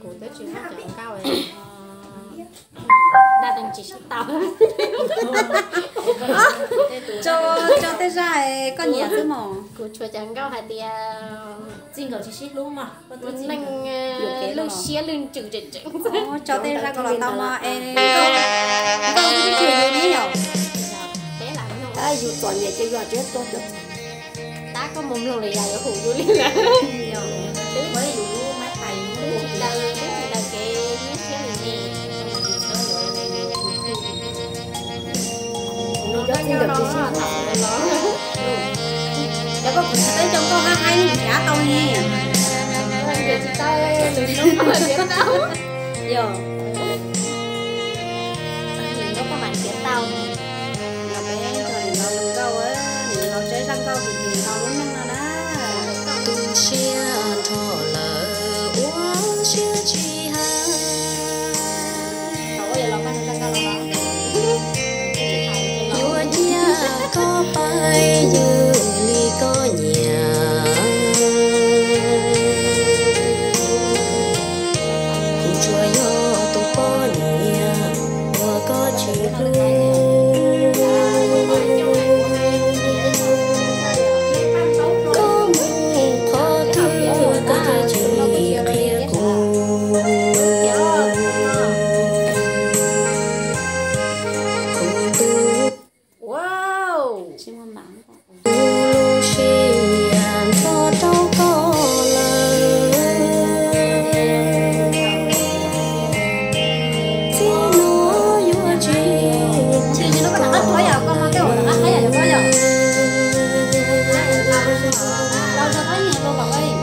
Kuv twb tsis muaj cov nkauj, daj tsis sib tau. Tso, tso tej zaj koj nyiam xwb mos. Kuv tshuav cov nkauj hais tias txij nkawm tsis sib hlub mos, neeg lwj siab lwj ntsws tseem tseem. Tso tej zaj ko los tau mos es nkauj, nkauj twb tsis yus ne yom. Yus txom nyem ces yus tsis tuag. Tab koj mus mloog lawm yam yuav hum yus li lawm. Twb tsis daws, twb tsis daws kev ib siab li ne. Cov txij nkawm tsis sib hlub los, cov koj kuv tsis tau cov nkauj hab haib nrhiav tau ne. Yog. Nws nkauj koj mam nrhiav tau. Los peb nrog niam laus nkauj, niam laus tsaib zaj nkauj vim niam laus lub neej no na. Tu siab nrho lawm ua siab tsis hais. Yuav cia koj pais ywg li koj nyiam. Kuv tsuas yog tus poj niam uas koj tsis hlub. Koj mus qhov twg koj twb tsis qhia kuv. Kuv tus lub siab ntxhov rau koj lawm. Txij no yuav tsis tau koj.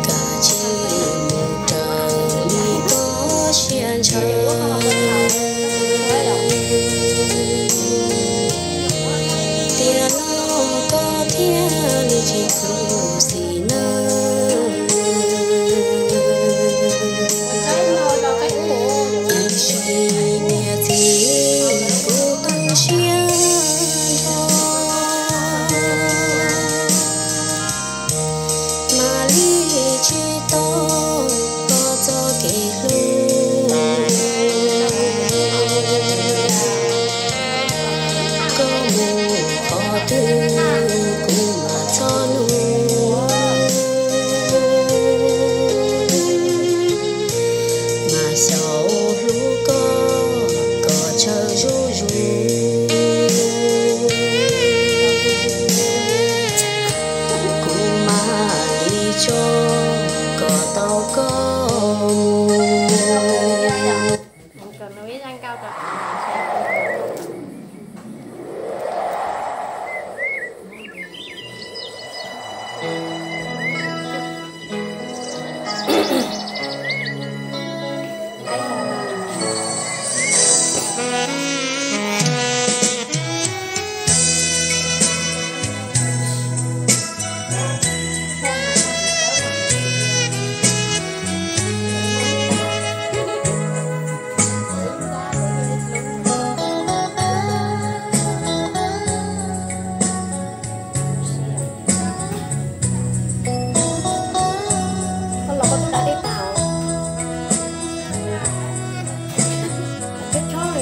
Koj tsis mus raws li koj siab ntshaw. Tiam no koj thiaj li tsis khuv xim nawb. Tiam sis niam txiv, kuv tu siab nrho, mam li tsis tau koj txoj kev hlub. Koj mus qhov twg kuv mam txhob nug, mas xyaum hlub koj kom tsawg zuj zus. Kuv mam li tso kom tau koj mus.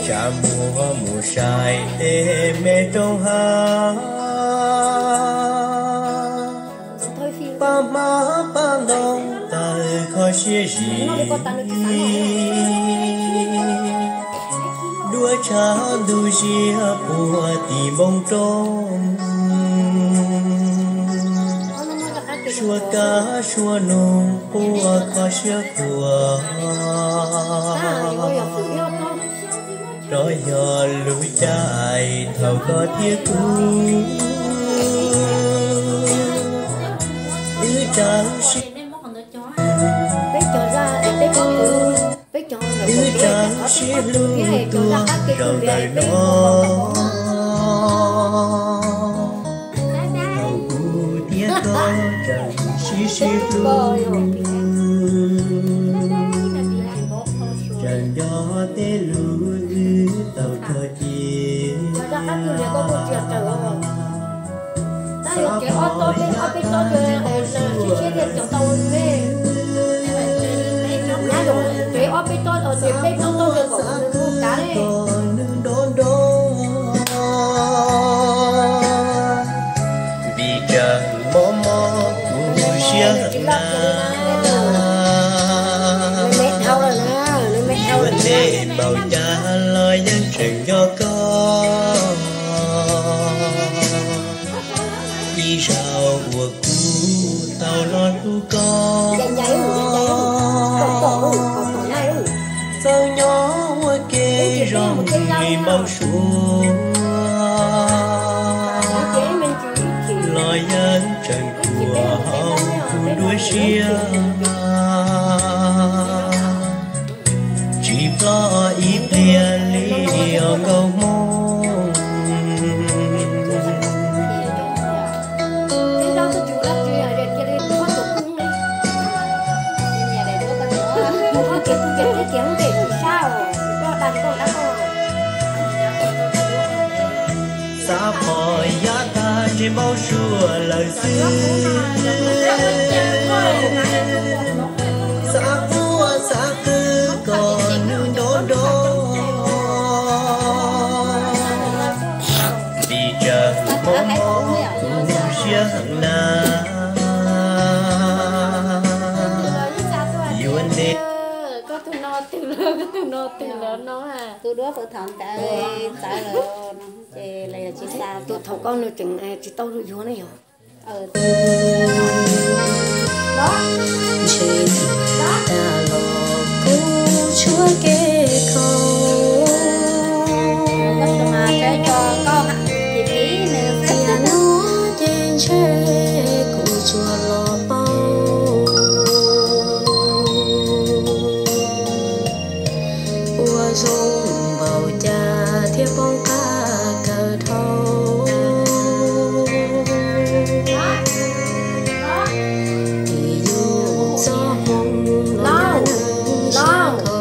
Tsa muag mus sai tej me roob hav, paj hmab paj ntoo tawg kho siab zim, duab tshav ntuj ziab puag tim npoo roob, suab kab suab noog quaj kho siab khuam. Nov yog lub caij thaum koj thiab kuv, wb tsa sib, wb tsa sib hlub tuaj rau ntawm no. Thaum kuv thiab koj tseem sib sib hlub, tseem nco tej lus wb tau kho cia. Xav tau suab Tias peb plaub toj zog kom nws mus kav li. Vim tsam mob mob kuv siab na, yuav nej npaum cas los yeej tseem nco koj. Ib zaug uas kuv tau los hlub koj, txawm nyob ua ke zoo li npau suav, los yeej tseem khuam hauv kuv dua siab. Tsis ploj ib pliag li os nkauj Hmoob. Xav pom yav tag ntsej npau suav lawm xwb. Xav quaj xav qw kom nws nrov nrov, vim tsam mob mob kuv siab heev na. Yuav nej. Koj tus no twg lawm, koj tus no twg lawm no? Tus duab puag thaum ntawd txawv lawm no ces lawv yog tsis xa. Tus thaum koj nws tseem tsis tau yuav ne yog. Ntshe tag los kuv tshuav kev khaus, tiam no ces ntshe kuv tsuas los paub ua zoo npaum cas thiaj poob qab kawg dhau. Tim yus txoj hmoo los yog neeg siab nkhaus.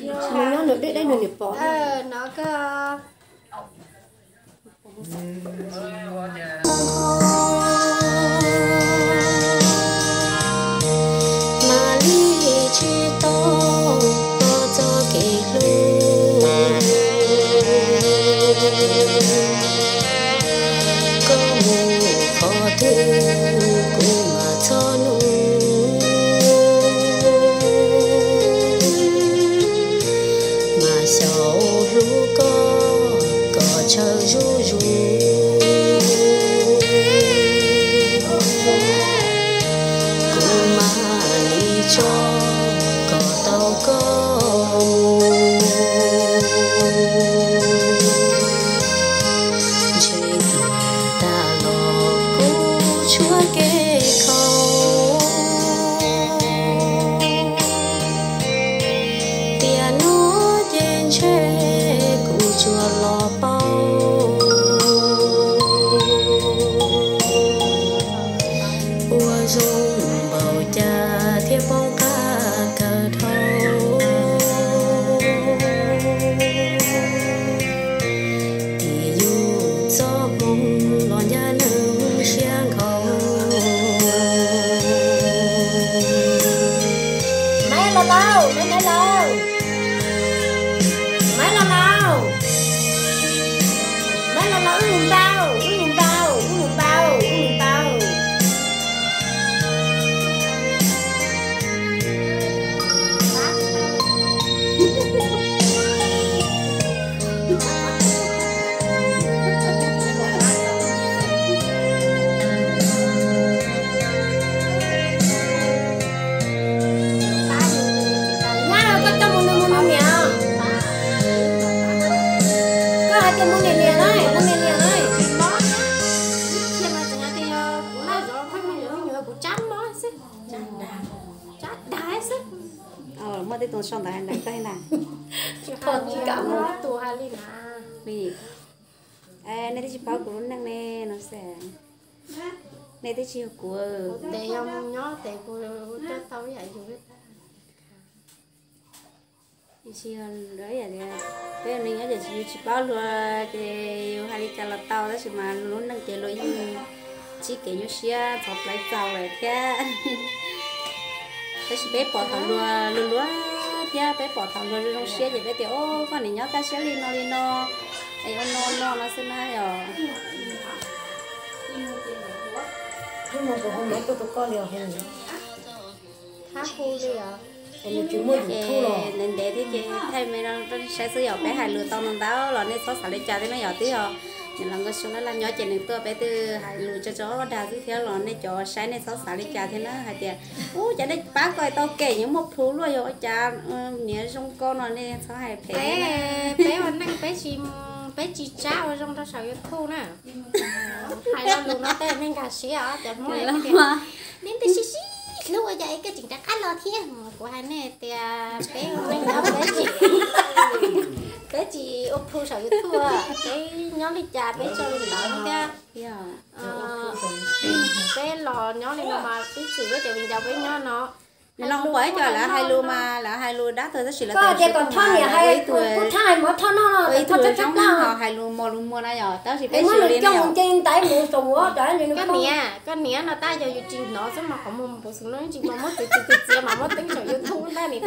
Nws nyob nws deb deb nws niam pom no. Mam li tsis tau tau txoj kev hlub, koj mus qhov twg kuv mam txhob nug, mas xyaum hlub koj kom tsawg zuj zus, kuv mam li tso kom tau koj mus. Ntshe tag los kuv tshuav kev khaus, tiam no ces ntshe kuv tsuas los paub ua zoo npaum cas thiaj poob qab kawg dhau. Tim yus txoj hmoo los ncaj neeg siab nkhaus. Maiv Los Laus, maiv Los Laus, maiv Los Laus, maiv Los Laus, wb mus npau, wb mus npau, wb mus npau, wb mus npau. Nyab, koj coj mus nug mus nug niam. Koj hais tias mus niam niam na, mus niam niam na. Tus sau ntawv hais ntawd tag na. Tsis qhov tsis kam mus tus hais li na. Li, nej twb tsis paub kuv lub neej ne no xwb. Nej twb tsis yog kuv. Tes yog mus nyob tes kuv coj tau ib yam yus. Tiam sis yog lawv yam tias peb ua neej nyob ces yus tsis paub luag ces yus hais li cas los tau, tab sis mas lub neej ces luag yeej ntsib kev nyuaj siab ntxhov plawv txaus lawm thiab. Tab sis peb pom thaum luag luag luag thiab peb pom thaum luag zoo zoo siab ces peb tias, o, koj niam nyob kaj siab li no li no, es ua no no no xwb na yom. Hnub no kuv hu maiv tuaj rau koj li os. Thab hu li os. Nws tsis muaj YouTube los. Ntev ntev thiab ces thaij me no saib xwb yom, peb hais lus tau ntau ntau los nej txhob xav li cas thiab na yom, twb yog nws los nkauj Suab laj laj nyob ces nws tuaj peb twb hais lus tso tso dag xwb thiab los nej cov saib nej txhob xav li cas thiab na hais tias, ub, cas nej pab koj tau kem nws muaj plhus luaj yog ua cas niag zoo koj no nej txhob hais phem. Peb ua neej peb tsis, peb tsis tsab ua zoo rau saum YouTube na. Hais lo lus no tej neeg nkag siab os, cov Hmoob, nej tias sib sib hlub ua cas es koj tseem rov qab los thiab. Kuv hais nej tias peb ua neej nyob peb tsis, peb tsis ua plhu saum YouTube, peb nyob li cas peb tso li ntawd thiab. Peb los nyob li no mas ib txwm peb cov viv ncaus peb nyob no. Nws los pom ib co lawv hais lus mas lawv hais lus dab tuag tab sis lawv tias kom Thoj niam hais, ua ib tug, ua ib tug zoo ho hais lus mos lus muag na yom, tab sis peb tsis ua li na yom. Koj niam, koj niam no tab yog yus tsis hnov xwb mas qhov muag puv xwm no tsis mas muab txiav txiav txiav txiav mas muab teeb saum YouTube ntag ni.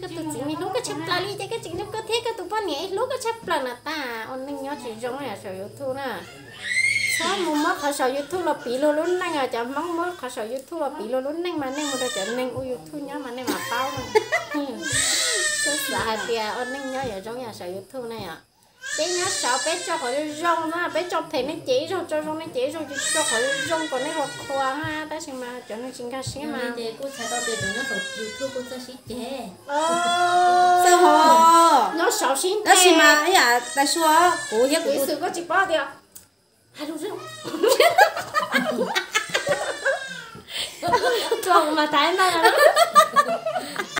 Koj tus txiv me hlub koj tshaj plaws li ces koj tseem hlub koj thiab koj tus poj niam ib hlub koj tshaj plaws na, tab ua neej nyob tsis zoo yam saum YouTube na. Txhob mus muab qhov saum YouTube los piv luag lub neej os, cov Hmoob muab qhov saum YouTube los piv luag lub neej mas nej mus rau cov neeg ua YouTube nyob mas nej mam paub. Xav hais tias ua neej nyob yuav zoo yam saum YouTube na yom. Peb nyob saud peb tso qhov zoo zoo na, peb tso phem nej ces ib zaug, tso zoo nej ces ib zaug, tso qhov zoo zoo kom nej ua qhua na, tab sis mas cov neeg tsis nkag siab mas. Ces kuj txhais tau tias cov nyob saum YouTube kuj txawj sib ceg. Txawj ho. Nyob saud sib nte. Tab sis mas ib yam Tais Sua, kuv thiab kuv tus xwm koj tsis paub tias hais lus zoo. Tuaj mas tais ntag.